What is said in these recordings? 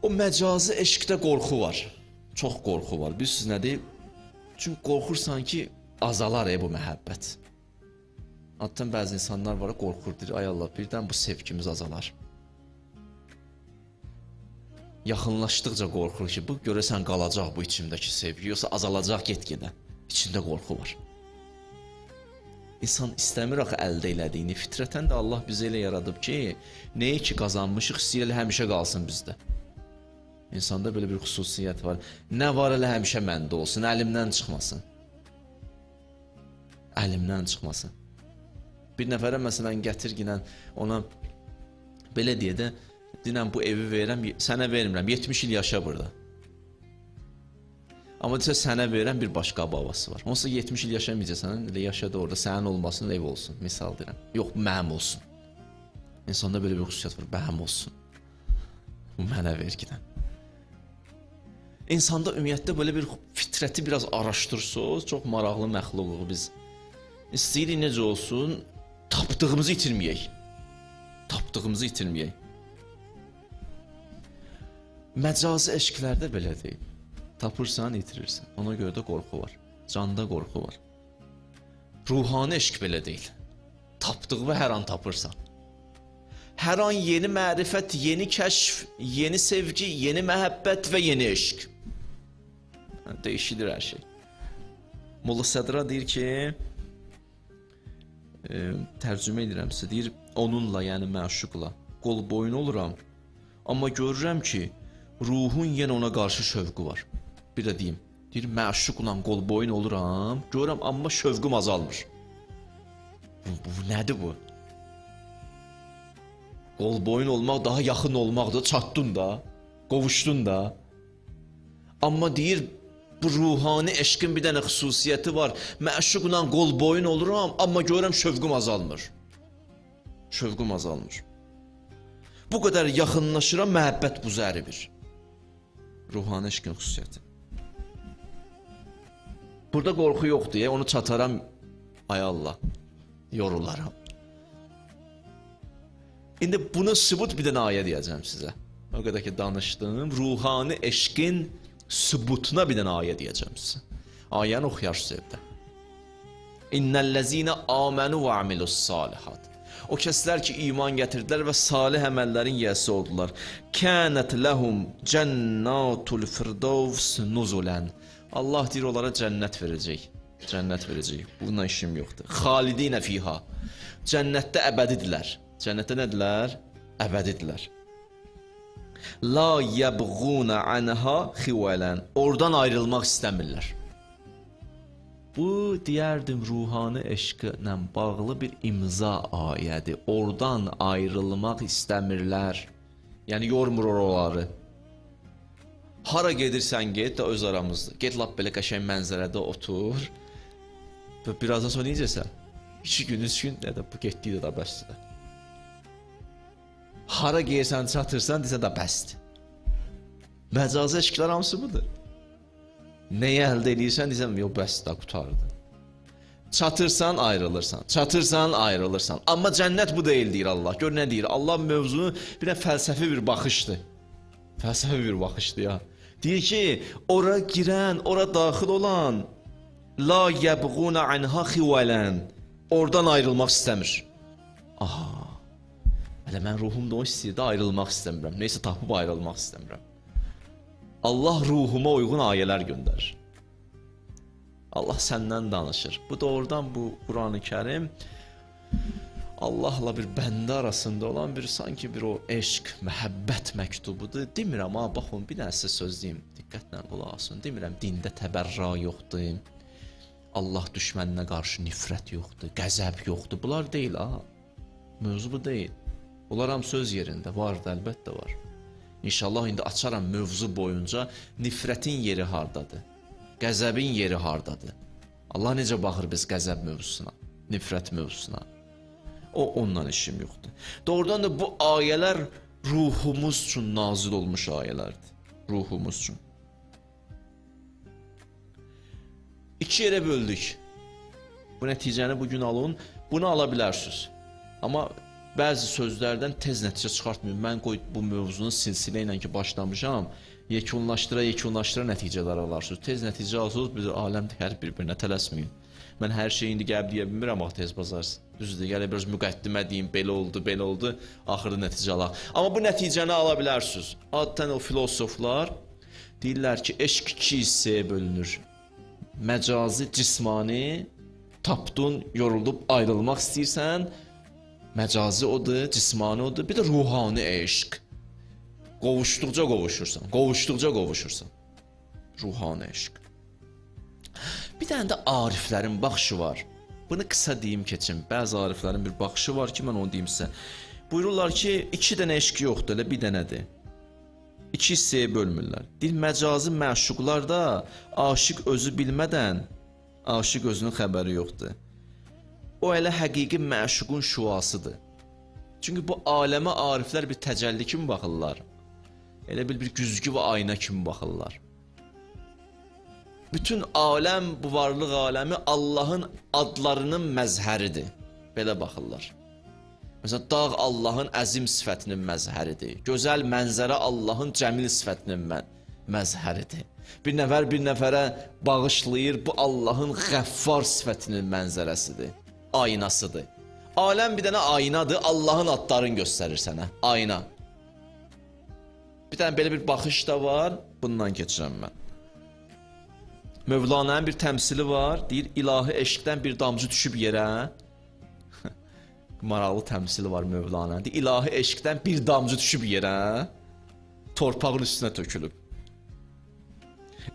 O məcazi eşqdə qorxu var. Çox qorxu var. Bilirsiniz nədir? Çünki qorxursan ki, azalar bu məhəbbət. Adətən bəzi insanlar var, qorxur, deyir, ay Allah, birdən bu sevgimiz azalar. Yaxınlaşdıqca qorxur ki, bu görəsən qalacaq bu içimdəki sevgi, yoxsa azalacaq get-gedə. İçində qorxu var. İnsan istəmir axı əldə elədiyini. Fitrətən də Allah bizi elə yaradıb ki, nəyi ki qazanmışıq, istəyir elə həmişə qalsın bizdə. İnsanda belə bir xüsusiyyət var. Nə var elə həmişə məndə olsun, əlimdən çıxmasın. Əlimdən çıxmasın. Bir nəfərə məsələn gətir ginən ona belə deyə də, dinən bu evi verirəm, sənə vermirəm, 70 il yaşa burada. Amma desə sənə verirəm, bir başqa babası var. Onsuz 70 il yaşamayacaqsan, elə yaşa da orada, sənin olmasın, ev olsun, misal deyirəm. Yox, mənim olsun. İnsanda belə bir xüsusiyyət var, mənim olsun. Bu mənə ver ginən. İnsanda ümumiyyətlə belə bir fitrəti biraz araşdırsınız, çox maraqlı məxluquq biz. İstəyirik necə olsun, tapdığımızı itirməyək. Tapdığımızı itirməyək. Məcazi eşqlərdə belə deyil. Tapırsan, itirirsən. Ona görə də qorxu var. Canda qorxu var. Ruhani eşq belə deyil. Tapdığını hər an tapırsan. Hər an yeni mərifət, yeni kəşf, yeni sevgi, yeni məhəbbət və yeni eşq. Değişilir hər şey. Molla Sədra deyir ki, tərcümə edirəm sizə, deyir, onunla, yəni məşuqla qol boyun oluram, amma görürəm ki, ruhun yenə ona qarşı şövqü var. Bir də deyim, deyir, məşuqla qol boyun oluram, görürəm, amma şövqüm azalmır. Bu nədir bu? Qol boyun olmaq daha yaxın olmaqdır, çatdın da, qovuşdun da. Amma deyir, bu ruhani eşqin bir dənə xüsusiyyəti var. Məşuqla qol boyun oluram, amma görürəm şövqüm azalmır. Şövqüm azalmır. Bu qədər yaxınlaşıram, məhəbbət buzu əribir. Ruhani eşqin xüsusiyyəti. Burada qorxu yoxdur, onu çataram, ay Allah, yorularam. İndi bunu sübut bir dənə ayə deyəcəm sizə. O qədər ki danışdım, ruhani eşqin sübutuna bir dənə ayə deyəcəm sizə. Ayəni oxuyarsınız evdə. İnnəl-ləzīnə amenu və amilussalihat. O kəslər ki iman gətirdilər və salih əməllərin yiyəsi oldular. Kənət ləhum cənnatul firdavs nuzulən. Allah deyir onlara cənnət verəcək. Cənnət verəcək. Bununla işim yoxdur. Xalidinə fiha. Cənnətdə əbədidirlər. Cənnətdə nədirlər? Əbədidirlər. La yəbğuna anha xivələn. Oradan ayrılmaq istəmirlər. Bu, deyərdim, ruhani eşqlə bağlı bir imza ayədir. Oradan ayrılmaq istəmirlər. Yəni, yormur oraları. Hara gedirsən, get də öz aramızda. Get lap belə qəşəng mənzərədə otur. Birazdan sonra necəsən? 2 gün, 3 gün, nə də bu getdiyi də bəsdir. Hara gelirsən, çatırsan, desən də bəsdir. Məcazi eşqlər hamısı budur. Nəyi əldə eləyirsən, desən, yox, bəsdir, qurtardı. Çatırsan, ayrılırsan. Çatırsan, ayrılırsan. Amma cənnət bu deyil, deyir Allah. Gör nə deyir? Allah mövzunu bir də fəlsəfi bir baxışdır. Fəlsəfi bir baxışdır ya. Deyir ki, ora girən, ora daxil olan la yəbğuna anha xivələn. Oradan ayrılmaq istəmir. Aha. Hələ mən ruhum da o istəyir də ayrılmaq istəmirəm. Neysə tapıb ayrılmaq istəmirəm. Allah ruhuma uyğun ayələr göndərir. Allah səndən danışır. Bu doğrudan bu Qur'an-ı Kərim Allahla bir bəndə arasında olan bir sanki bir o eşq, məhəbbət məktubudur. Demirəm, ha, baxın, bir dənə sizə söz deyim, diqqətlə qulaq asın. Demirəm, dində təbərra yoxdur, Allah düşməninə qarşı nifrət yoxdur, qəzəb yoxdur. Bunlar deyil, ha. Mövzu bu deyil. Bunlar ham söz yerində vardı, əlbəttə var. İnşallah indi açaram mövzu boyunca nifrətin yeri hardadır, qəzəbin yeri hardadır. Allah necə baxır biz qəzəb mövzusuna, nifrət mövzusuna. O, ondan işim yoxdur. Doğrudan da bu ayələr ruhumuz üçün nazil olmuş ayələrdir. Ruhumuz üçün. İki yerə böldük. Bu nəticəni bugün alın, bunu ala bilərsiniz. Amma Bəzi sözlərdən tez nəticə çıxartmayın. Mən qoy bu mövzunu silsilə ilə ki başlamışam, yekunlaşdıra nəticələr alarsınız. Tez nəticə alsınız, bir aləmdir, hər bir-birinə tələsməyin. Mən hər şeyi indi gəlib deyə bilmirəm, axı tez bazarsın. Düzdür, gəlib biraz müqəddimə deyim, belə oldu, belə oldu, axırda nəticə alaq. Amma bu nəticəni ala bilərsiniz. Adətən o filosoflar deyirlər ki, eşq iki hissəyə bölünür. Məcazi, cismani, tapdın, yorulub ayrılmaq istəyirsən, məcazi odur, cismani odur, bir də ruhani eşq. Qovuşduqca qovuşursan, qovuşduqca qovuşursan. Ruhani eşq. Bir dənə də ariflərin baxışı var. Bunu qısa deyim keçim. Bəzi ariflərin bir baxışı var ki, mən onu deyim sizə. Buyururlar ki, iki dənə eşq yoxdur, elə bir dənədir. İki hissəyə bölmürlər. Deyir, məcazi məşuqlar da aşiq özü bilmədən, aşiq özünün xəbəri yoxdur. O elə həqiqi məşuqun şüasıdır. Çünki bu aləmə ariflər bir təcəlli kimi baxırlar. Elə bir güzgü və ayna kimi baxırlar. Bütün aləm, bu varlıq aləmi Allahın adlarının məzhəridir. Belə baxırlar. Məsələn, dağ Allahın əzim sifətinin məzhəridir. Gözəl mənzərə Allahın cəmil sifətinin məzhəridir. Bir nəfər bir nəfərə bağışlayır, bu Allahın qəffar sifətinin mənzərəsidir, aynasıdır. Aləm bir dənə aynadır, Allahın adlarını göstərir sənə, ayna. Bir dənə belə bir baxış da var, bundan keçirəm mən. Mövlananın bir təmsili var, deyir, ilahi eşqdən bir damcı düşüb yerə. Maraqlı təmsili var Mövlananın. Deyir, ilahi eşqdən bir damcı düşüb yerə, torpağın üstünə tökülüb.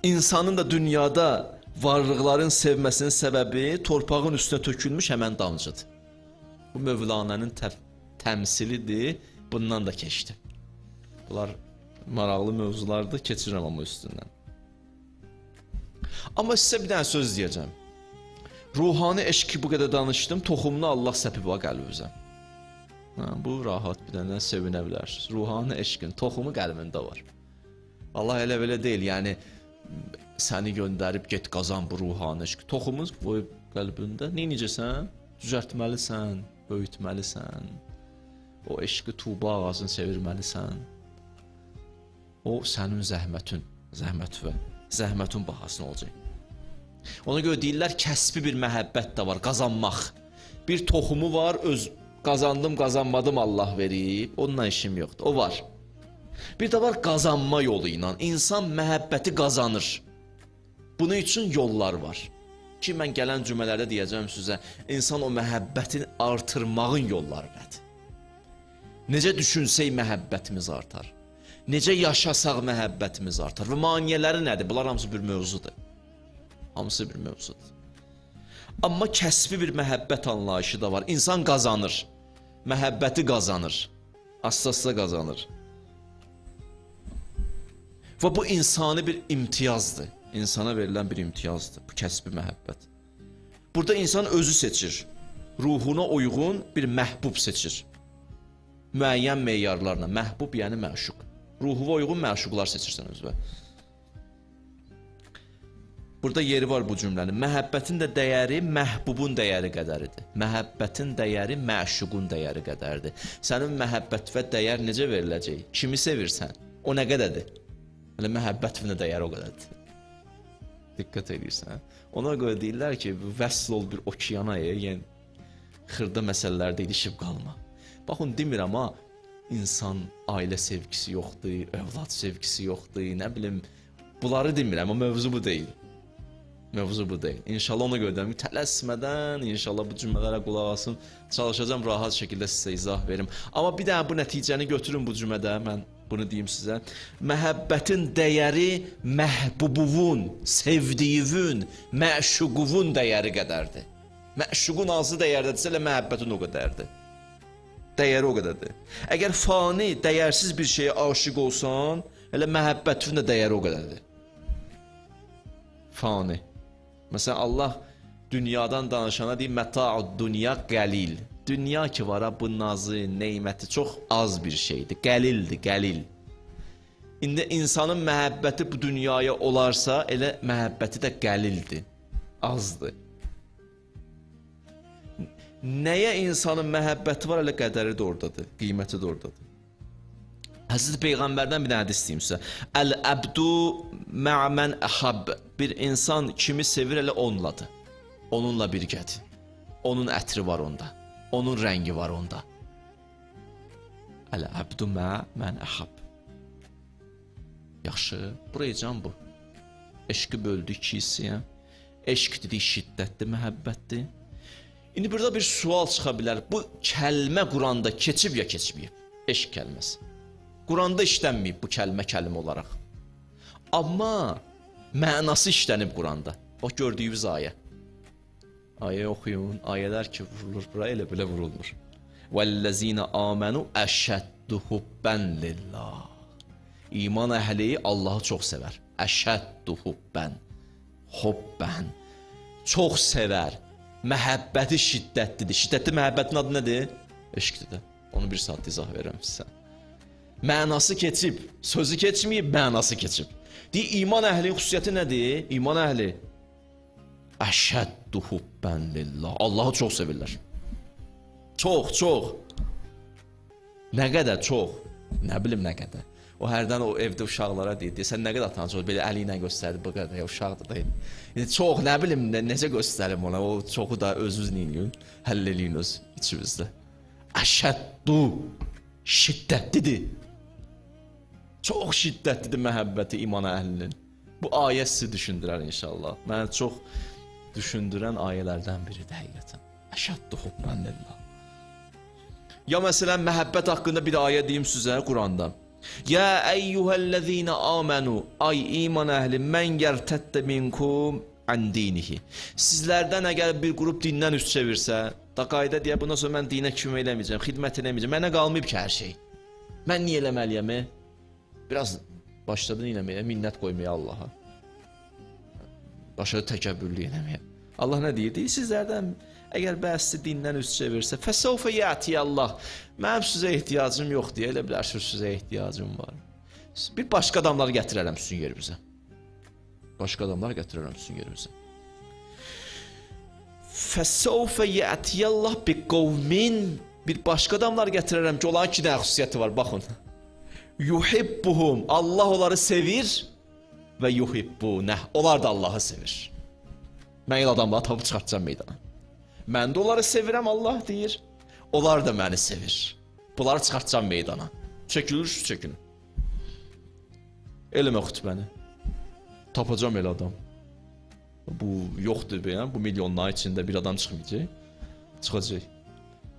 İnsanın da dünyada varlıqların sevməsinin səbəbi torpağın üstünə tökülmüş həmən damcıdır. Bu Mövlananın təmsilidir, bundan da keçdi. Bunlar maraqlı mövzulardır, keçirəm amma üstündən. Amma sizə bir dənə söz deyəcəm. Ruhani eşqi bu qədər danışdım, toxumunu Allah səpib var qəlbimizə. Bu rahat bir dənə sevinə bilərsiniz. Ruhani eşqin toxumu qəlbində var. Allah elə belə deyil, yəni səni göndərib get qazan bu ruhani eşqi. Toxumuz qoyub qəlbində. Neyniyəcəksən? Düzəltməlisən, böyütməlisən. O eşqi Tuğba ağacını çevirməlisən. O sənin zəhmətin, zəhmət və zəhmətin bahasına olacaq. Ona görə deyirlər, kəsbi bir məhəbbət də var, qazanmaq. Bir toxumu var, öz qazandım, qazanmadım Allah verib, onunla işim yoxdur, o var. Bir də var qazanma yolu ilə, insan məhəbbəti qazanır. Bunun üçün yollar var. Ki, mən gələn cümələrdə deyəcəm sizə, insan o məhəbbətin artırmağın yolları nədir? Necə düşünsək məhəbbətimiz artar? Necə yaşasaq məhəbbətimiz artar? Və maneələri nədir? Bunlar hamısı bir mövzudur. Hamısı bir mövzudur. Amma kəsbi bir məhəbbət anlayışı da var. İnsan qazanır. Məhəbbəti qazanır. Asta-asta qazanır. Və bu insani bir imtiyazdır. İnsana verilən bir imtiyazdır. Bu kəsbi məhəbbət. Burada insan özü seçir. Ruhuna uyğun bir məhbub seçir. Müəyyən meyarlarla. Məhbub yəni məşuq. Ruhuna uyğun məşuqlar seçirsən özünə. Burada yeri var bu cümlənin. Məhəbbətin də dəyəri məhbubun dəyəri qədəridir. Məhəbbətin dəyəri məşuqun dəyəri qədəridir. Sənin məhəbbət və dəyər necə veriləcək? Kimi sevirsən? O nə qədərdir? Elə məhəbbətin də dəyəri o qədərdir. Diqqət edirsən. Ona görə deyirlər ki, vəsl ol bir okeana, yəni xırda məsələlərdə ilişib qalma. Baxın, demirəm ha, insan ailə sevgisi yoxdur, övlad sevgisi yoxdur, nə bilim, bunları demirəm, amma mövzu bu deyil. Mövzu bu deyil. İnşallah ona görə deyirəm, tələsmədən, inşallah bu cümlələrə qulaq asın, çalışacağam rahat şəkildə sizə izah verim. Amma bir dənə bu nəticəni götürün bu cümədə, mən bunu deyim sizə. Məhəbbətin dəyəri məhbubuvun, sevdiyivün, məşuquvun dəyəri qədərdir. Məşuqun hansı dəyərdədirsə, elə məhəbbətin o qədərdir. Dəyəri o qədərdir. Əgər fani, dəyərsiz bir şeyə aşiq olsan, elə məhəbbətin də dəyəri o qədərdir. Fani. Məsələn, Allah dünyadan danışana deyir, məta'ud dünya qəlil. Dünya ki var, bu nazı, neyməti çox az bir şeydir. Qəlildir, qəlil. İndi insanın məhəbbəti bu dünyaya olarsa, elə məhəbbəti də qəlildir, azdır. Nəyə insanın məhəbbəti var, elə qədəri də oradadır, qiyməti də oradadır. Həzrəti Peyğəmbərdən bir dənə hədis deyim sizə. Əl-əbdu mə'a mən əhəbb. Bir insan kimi sevir, elə onladır. Onunla birgədir. Onun ətri var onda. Onun rəngi var onda. Əl-əbdu mə'a mən əhəbb. Yaxşı, buraya bu. Eşqi böldük iki hissəyə. Eşq dedik şiddətli məhəbbətdir. İndi burada bir sual çıxa bilər. Bu kəlmə Quranda keçib ya keçməyib? Eşq kəlməsi. Quranda işlənməyib bu kəlmə kəlmə olaraq. Amma mənası işlənib Quranda. Bax gördüyünüz ayə. Ayə oxuyun. Ayələr ki vurulur bura, elə belə vurulmur. وَالَّذ۪ينَ آمَنُوا أَشَدُّ حُبًّا لِلّٰهِ. İman əhli Allahı çox sevər. Əşəddü hubbən. Hubbən. Çox sevər. Məhəbbəti şiddətlidir. Şiddətli məhəbbətin adı nədir? Eşqdir də. Onu bir saat izah verirəm sizə. Mənası keçib, sözü keçməyib, mənası keçib. Deyir, iman əhlinin xüsusiyyəti nədir? İman əhli əşəddü hubbən lillah. Allahı çox sevirlər. Çox, çox. Nə qədər çox? Nə bilim nə qədər. O hərdən o evdə uşaqlara deyir, sən nə qədər atanı çox, belə əli ilə göstərdi, bu qədər, ya uşaqdır da. Yəni, çox, nə bilim, necə göstərim ona, o çoxu da özünüz neyin, həll eləyin öz içimizdə. Əşəddu, şiddətlidir. Çox şiddətlidir məhəbbəti iman əhlinin. Bu ayə sizi düşündürər inşallah. Məni çox düşündürən ayələrdən biridir həqiqətən. Əşəddu hubbən lillah. Ya məsələn, məhəbbət haqqında bir ayə deyim sizə Quranda. Ya eyyuhellezine amenu, ay iman əhli, mən yertəddə minkum an dinihi. Sizlərdən əgər bir qrup dindən üst çevirsə, da qayda deyə bundan sonra mən dinə kömək eləməyəcəm, xidmət eləməyəcəm, mənə qalmayıb ki hər şey. Mən niyə eləməliyəm? Biraz başladı eləməyə, minnət qoymaya Allaha. Başladı təkəbbürlü eləməyə. Allah nə deyir? Deyir, sizlərdən əgər bəzisi dindən üst çevirsə, fəsəvfə yəti Allah, mənim sizə ehtiyacım yox deyə, elə bilərsiniz sizə ehtiyacım var. Bir başqa adamlar gətirərəm sizin yerimizə. Başqa adamlar gətirərəm sizin yerimizə. Fəsəvfə yəti Allah bi qovmin, bir başqa adamlar gətirərəm ki, onların iki dənə xüsusiyyəti var, baxın. Yuhibbuhum, Allah onları sevir və yuhibbunəh, onlar da Allahı sevir. Mən elə adamları tapıb çıxartacağam meydana. Mən də onları sevirəm, Allah deyir. Onlar da məni sevir. Bunları çıxartacağam meydana. Çəkilir, çəkin. Eləmə xütbəni. Tapacağam elə adam. Bu yoxdur, belə. Bu milyonların içində bir adam çıxmayacaq. Çıxacaq.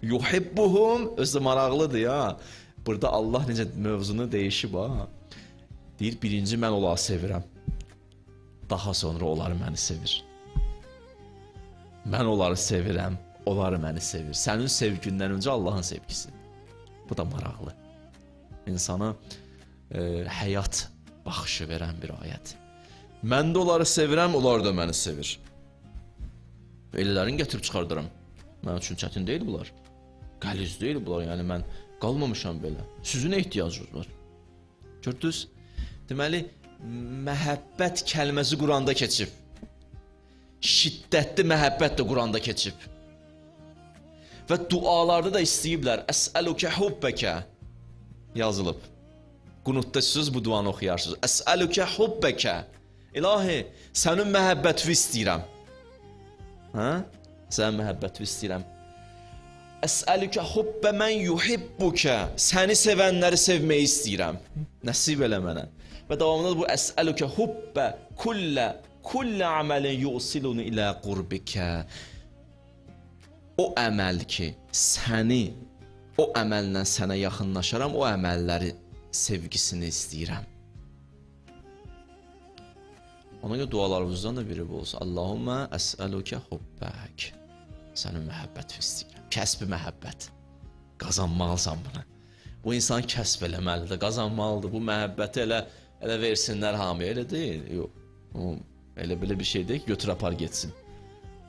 Yuhibbuhum, özü də maraqlıdır ya. Burada Allah necə mövzunu dəyişib ha. Deyir, birinci mən onları sevirəm. Daha sonra onlar məni sevir. Mən onları sevirəm, onlar məni sevir. Sənin sevgindən öncə Allahın sevgisi. Bu da maraqlı. İnsana həyat baxışı verən bir ayət. Mən də onları sevirəm, onlar da məni sevir. Elələrini gətirib çıxardıram. Mənim üçün çətin deyil bunlar. Qəliz deyil bunlar, yəni mən qalmamışam belə. Sizin ehtiyacınız var. Gördünüz? Deməli, məhəbbət kəlməsi Quranda keçib. Şiddətli məhəbbət də Quranda keçib. Və dualarda da istəyiblər. Əsəlukə hubbəkə yazılıb. Qunutda siz bu duanı oxuyarsınız. Əsəlukə hubbəkə. İlahi, sənin məhəbbətini istəyirəm. Hə? Sənin məhəbbətini istəyirəm. Əsəlukə hubbə mən yuhibbukə. Səni sevənləri sevməyi istəyirəm. Nəsib elə mənə. Və davamında bu əsəlukə hubbə kullə kullə əməlin yusiluni ilə qurbikə. O əməl ki, səni, o əməllə sənə yaxınlaşaram, o əməlləri sevgisini istəyirəm. Ona görə dualarımızdan da biri bu olsun. Allahümmə əsəlukə hubbək. Sənin məhəbbətini istəyirəm. Kəsbi məhəbbət. Qazanmalısan bunu. Bu insan kəsb eləməlidir, qazanmalıdır. Bu məhəbbəti elə versinlər hamıya. Elə deyil. Yox. Elə belə bir şey deyil ki, götür apar getsin.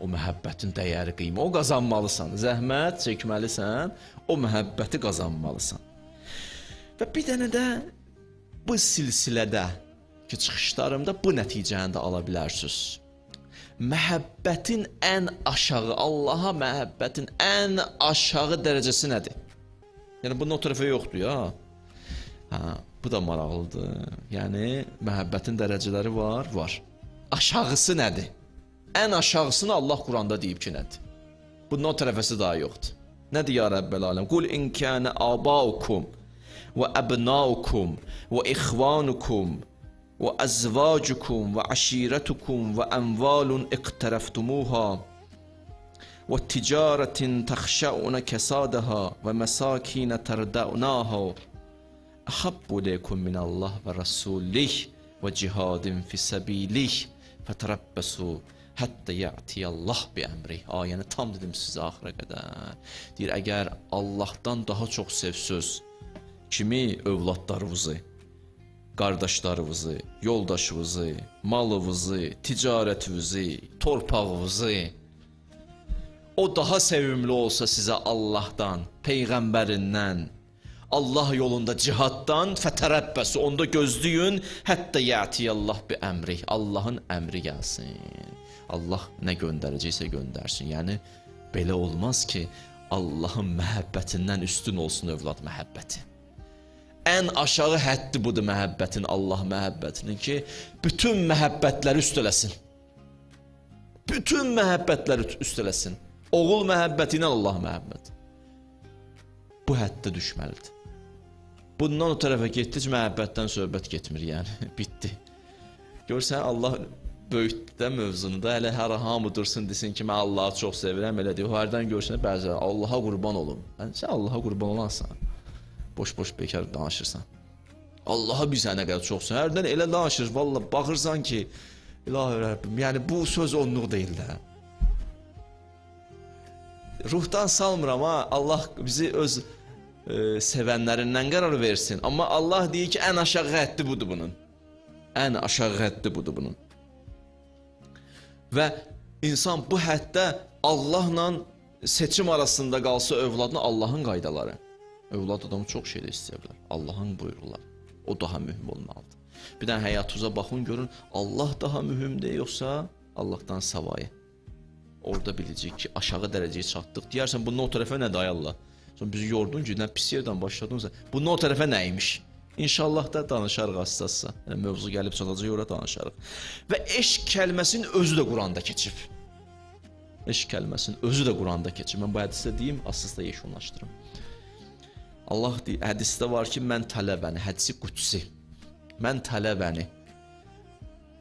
O məhəbbətin dəyəri, qiyməti, o qazanmalısan. Zəhmət çəkməlisən, o məhəbbəti qazanmalısan. Və bir dənə də bu silsilədə ki, çıxışlarımda bu nəticəni də ala bilərsiniz. Məhəbbətin ən aşağı, Allaha məhəbbətin ən aşağı dərəcəsi nədir? Yəni, bunun o tərəfə yoxdur ya. Hə, bu da maraqlıdır. Yəni, məhəbbətin dərəcələri var, var. Aşağısı nədir? Ən aşağısını Allah Quranda deyib ki, nədir? Bunun o tərəfəsi daha yoxdur. Nədir ya Rəbbəl aləm? Qul in kənə abaukum və əbnaukum və ixvanukum və əzvacukum və əşirətukum və əmvalun iqtərəftumuha və ticarətin təxşəunə kəsadaha və məsakinə tərdəunaha əhabbu iləykum minəllah və rəsulih və cihadin fisəbilih fətərəbbəsu həttə yətiyəllah bi əmrih. Ayəni tam dedim sizə axıra qədər. Deyir, əgər Allahdan daha çox sevsöz, kimi övladlarınızı, qardaşlarınızı, yoldaşınızı, malınızı, ticarətinizi, torpağınızı, o daha sevimli olsa sizə Allahdan, Peyğəmbərindən, Allah yolunda cihaddan fətərəbbəsu, onda gözləyin, həttə yətiyəllah bi əmrih, Allahın əmri gəlsin. Allah nə göndərəcəksə göndərsin. Yəni, belə olmaz ki, Allahın məhəbbətindən üstün olsun övlad məhəbbəti. Ən aşağı həddi budur məhəbbətin, Allah məhəbbətinin ki, bütün məhəbbətləri üstələsin. Bütün məhəbbətləri üstələsin. Oğul məhəbbəti ilə Allah məhəbbəti. Bu həddə düşməlidir. Bundan o tərəfə getdikcə məhəbbətdən söhbət getmir, yəni, bitdi. Görsən, Allah böyütdə də mövzunu da, hələ hər hamı dursun desin ki, mən Allahı çox sevirəm, elə deyir. Hərdən görsən, bəzən Allaha qurban olum. Yəni, sən Allaha qurban olansan, boş-boş bekar danışırsan. Allaha bir sən nə qədər çoxsan, hərdən elə danışır, valla baxırsan ki, İlahi Rəbbim, yəni bu söz onluq deyil də. Ruhdan salmıram ha, Allah bizi öz sevənlərindən qərar versin. Amma Allah deyir ki, ən aşağı həddi budur bunun. Ən aşağı həddi budur bunun. Və insan bu həddə Allahla seçim arasında qalsa övladına Allahın qaydaları. Övlad adamı çox şey də istəyə bilər. Allahın buyruqları. O daha mühüm olmalıdır. Bir dənə həyatınıza baxın, görün, Allah daha mühümdür, yoxsa Allahdan savayı. Orada biləcək ki, aşağı dərəcəyə çatdıq. Deyərsən, bunun o tərəfə nədir, ay Allah? Sonra bizi yordun ki, nə pis yerdən başladınsa. Bunun o tərəfə nə imiş? İnşallah da danışarıq əsassa. Yəni, mövzu gəlib çatacaq, ora danışarıq. Və eşq kəlməsinin özü də Quranda keçib. Eşq kəlməsinin özü də Quranda keçib. Mən bu hədisdə deyim, əsasda yekunlaşdırım. Allah deyir, hədisdə var ki, mən tələbəni, hədisi qüdsi. Mən tələbəni.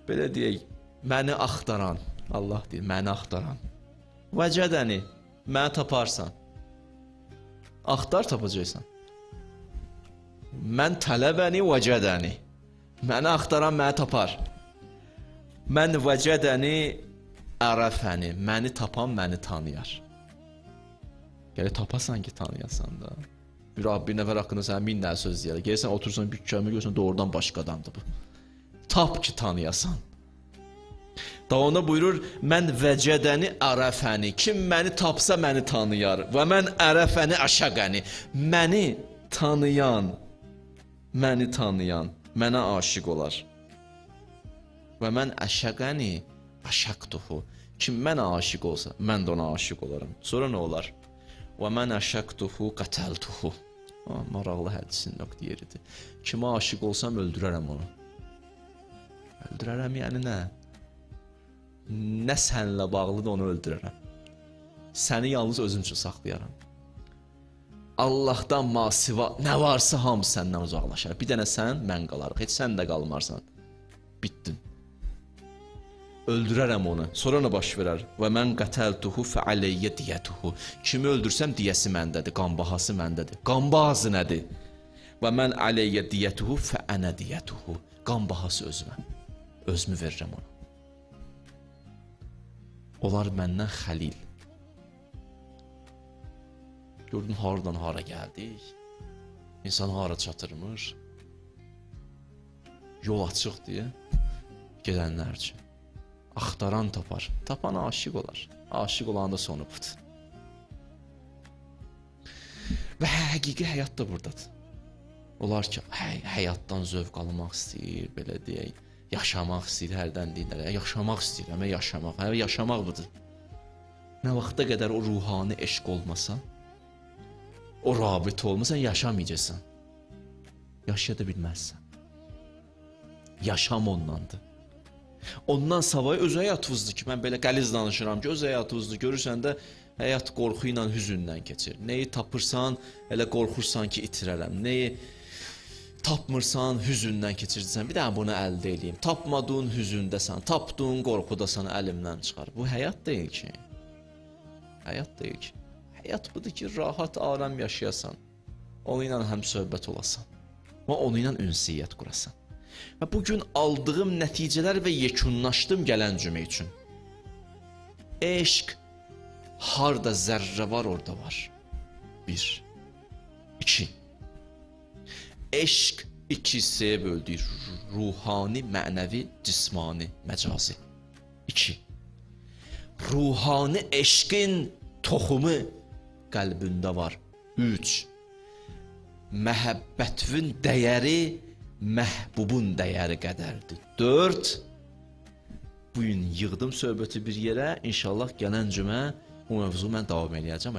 Belə deyək, məni axtaran. Allah deyir, məni axtaran. Vəcədəni, məni taparsan. Axtar, tapacaqsan. Mən tələbəni vəcədəni. Məni axtaran məni tapar. Mən vəcədəni ərəfəni. Məni tapan məni tanıyar. Gələ tapasan ki, tanıyasan da. Bir nəfər haqqında sənə 1000 dənə söz deyər. Gəlirsən, otursan bir kəlmə görürsən, doğrudan başqa adamdır bu. Tap ki, tanıyasan. Da onda buyurur, mən vəcədəni ərəfəni. Kim məni tapsa məni tanıyar. Və mən ərəfəni əşəqəni. Məni tanıyan, məni tanıyan, mənə aşiq olar. Və mən əşəqəni əşəqtuhu. Kim mənə aşiq olsa, mən də ona aşiq olaram. Sonra nə olar? Və mən əşəqtuhu qətəltuhu. Maraqlı hədisin nöqtə yeridir. Kimə aşiq olsam öldürərəm onu. Öldürərəm yəni nə? Nə sənlə bağlıdır onu öldürərəm. Səni yalnız özüm üçün saxlayaram. Allahdan masiva nə varsa hamı səndən uzaqlaşar. Bir dənə sən, mən qalarıq. Heç sən də qalmarsan. Bitdin. Öldürərəm onu. Sonra nə baş verər? Və mən qətəltuhu fəaleyyə diyətuhu. Kimi öldürsəm diyəsi məndədir, qan bahası məndədir. Qan bahası nədir? Və mən aleyyə diyətuhu fəənə diyətuhu. Qan bahası özümə. Özümü verirəm ona. Onlar məndən xəlil. Gördün, hardan hara gəldik? İnsan hara çatırmır? Yol açıq deyə gedənlər üçün. Axtaran tapar. Tapan aşiq olar. Aşiq olanda sonu budur. Və həqiqi həyat da buradadır. Onlar ki, həyatdan zövq almaq istəyir, belə deyək. Yaşamaq istəyir, hərdən deyirlər. Yaşamaq istəyirəm, yaşamaq. Hə, yaşamaq budur. Nə vaxta qədər o ruhani eşq olmasa, o rabitə olmasa, yaşamayacaqsan. Yaşaya da bilməzsən. Yaşam ondandır. Ondan savayı öz həyatınızdır ki, mən belə qəliz danışıram ki, öz həyatınızdır. Görürsən də həyat qorxu ilə, hüzünlə keçir. Nəyi tapırsan, elə qorxursan ki, itirərəm. Nəyi tapmırsan, hüzündən keçirsən. Bir daha bunu əldə eləyim. Tapmadığın hüzündəsən, tapdığın qorxudasan, əlimdən çıxar. Bu həyat deyil ki. Həyat deyil ki. Həyat budur ki, rahat, aram yaşayasan. Onu ilə həm söhbət olasan və onu ilə ünsiyyət qurasan. Və bugün aldığım nəticələr və yekunlaşdım gələn cümə üçün. Eşq harda zərrə var, orada var. 1. 2. Eşq iki hissəyə böldük. Ruhani, mənəvi, cismani, məcazi. 2. Ruhani eşqin toxumu qəlbində var. 3. Məhəbbətin dəyəri məhbubun dəyəri qədərdir. 4. Bu gün yığdım söhbəti bir yerə. İnşallah gələn cümə bu mövzu mən davam eləyəcəm.